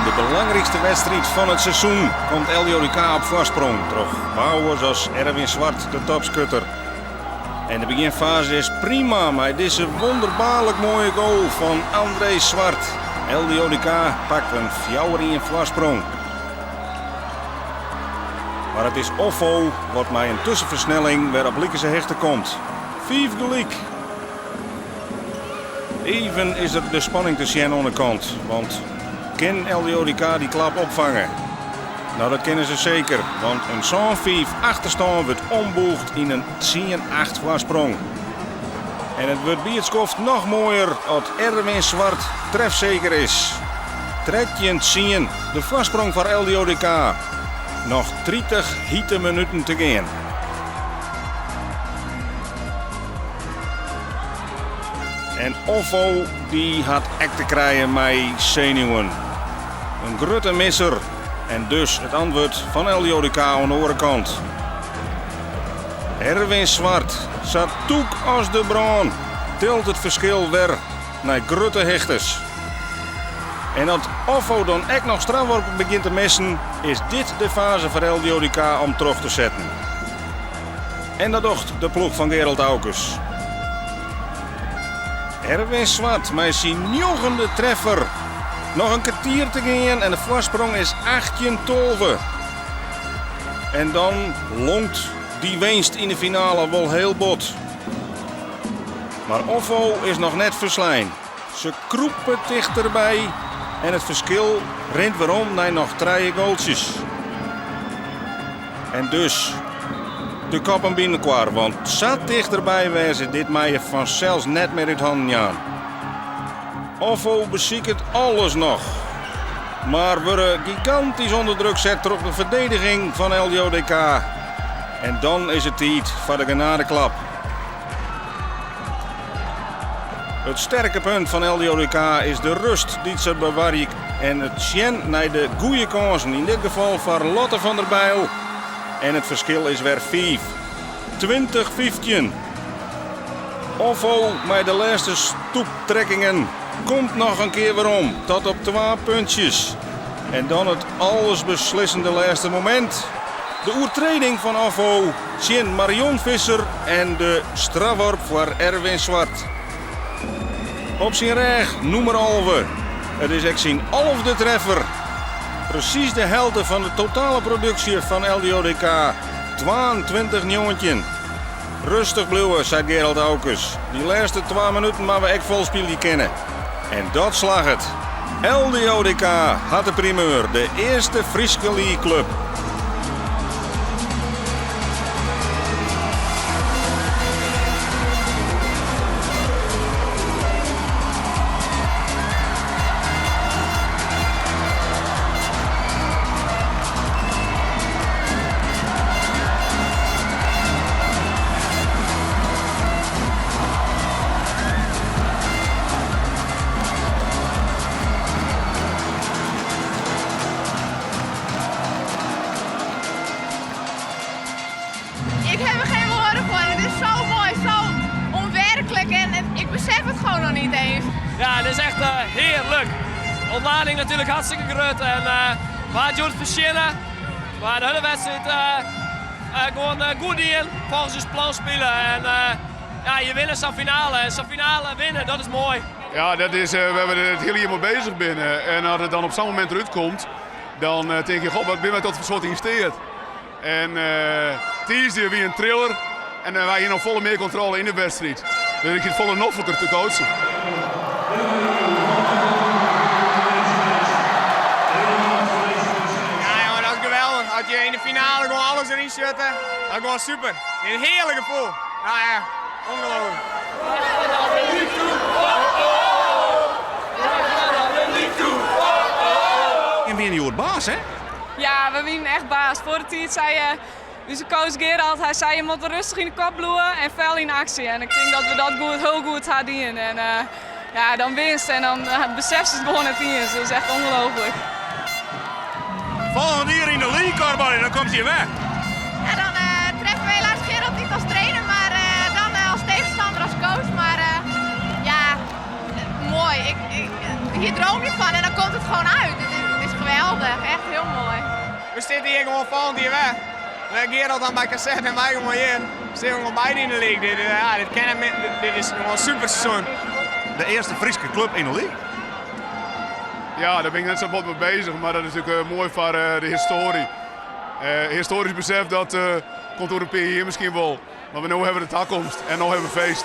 Yn de belangrykste wedstriid fan it seizoen komt LDODK op foarsprong troch Bouwers as Erwin Zwart de topskutter. En de begjinfaze is prima mei dizze wonderbaarlik moaie goal fan André Zwart. LDODK pakt in fjouwer-ien foarsprong. Mar it is OFFO wat mei in tuskenfersnelling wer op likense hichte komt. Fiif gelyk. Even is der de spanning te sjen oan de kant, want kin LDODK dy klap opfange? No dat kinne se seker, want in sân-fiif achterstân wurdt ombûgd yn in tsien-acht foarsprong. En it wurdt by it skoft noch moaier at Erwin Zwart trefseker is. 13-tsien, de foarsprong foar LDODK. Noch 30 hite minuten te gean. En OFFO dy hat ek te krijen mei senuwen. In grutte misser en dus it antwurd fan LDODK oan de oare kant. Erwin Zwart, sa tûk as de brân, tilt it ferskil wer nei grutte hichtes. En as OFFO dan ek noch strafworpen begjint te missen, is dit de faze foar LDODK om troch te setten. En dat docht de ploech fan Gerald Aukes. Erwin Zwart mei syn njoggende treffer. Noch in kertier te gean en de foarsprong is 18-12. En dan lonkt dy winst yn de finale wol heel bot. Mar OFFO is noch net ferslein. Se krûpe tichterby en it ferskil rint werom nei noch trije goaltsjes. En dus de koppen byinoar, want sa tichterby wêze, dit mei je fansels net mear út hannen jaan. OFFO besiket alles noch, mar wurde gigantysk ûnder druk set troch de ferdediging fan LDODK. En dan is it tiid foar de genadeklap. It sterke punt fan LDODK is de rust dy't se bewarje en it sjen nei de goede kânsen, yn dit gefal foar Lotte van der Bijl. En it ferskil is wer fiif. 20-15. OFFO mei de lêste stoeptrekkingen komt noch in kear werom tot op twa puntsjes. En dan it allesbeslissende lêste momint. De oertreding fan OFFO tsjin Marion Visser en de strafworp foar Erwin Zwart. Op syn rêch nûmer 11. It is ek syn alfde treffer. Presys de helte fan de totale produksje fan LDODK, 22-19. Rêstich bliuwe, seit Gerald Aukes. Dy lêste twa minuten moatte we ek fol spylje kinne. En dat slagget. LDODK hat de primeur, de earste Fryske leagueclub. Ik heb er geen woorden voor. Het is zo mooi, zo onwerkelijk en, en ik besef het gewoon nog niet eens. Ja, het is echt uh, heerlijk. Ontlading natuurlijk hartstikke groot en uh, we hadden het verzinnen. Maar de hele wedstrijd uh, gewoon goed in, volgens ons plan spelen. En ja, je wint zo'n finale. En zo'n finale winnen, dat is mooi. Ja, dat is, we hebben het heel hier mee bezig binnen. En als het dan op zo'n moment eruit komt, dan denk je, god, wat ben ik tot voor soort geïnvesteerd. En uh, tiisdei wie in thriller. En uh, wy hiene noch folle mear kontrôle yn de wedstriid. Dus ik fyn it folle nofliker te coachen. Ja jongen, dat is geweldig. Als je in de finale gewoon alles erin zetten, dat is gewoon super. Een heerlijk gevoel. Nou ja, ongelooflijk. En wiene hjoed baas, hè? Ja, we wienen echt baas. Voor de tiid sei ús coach Gerald, hy sei je moatte rêstich yn de kop bliuwe en fel yn aksje. En ik tink dat we dat goed, hiel goed ha dien. En ja, dan winst en dan besefst it gewoan net iens. Dat is echt ongelooflijk. Folgjend jier yn de league, Carboni, dan komt hy wer. Ja, dan treffen we helaas Gerald niet als trainer, maar dan als tegenstander, als coach. Maar ja, mooi. Ik, ik, hier droom je van en dan komt het gewoon uit. Het is geweldig, echt heel mooi. We zitten hier gewoon volgend jaar weg. Gerald dan bij cassette en wij gewoon hier. We zitten gewoon beide in de league. Dit, ja, dit, kennen we, dit, dit is gewoon een super seizoen. De earste Fryske klup yn de league. Ja, dêr bin ik net sa bot mei beuzich, mar dat is natuerlik moai foar de histoarje. Histoarysk besef dat komt oer in pear jier miskien wol. Mar no hawwe we de takomst en no hawwe we feest.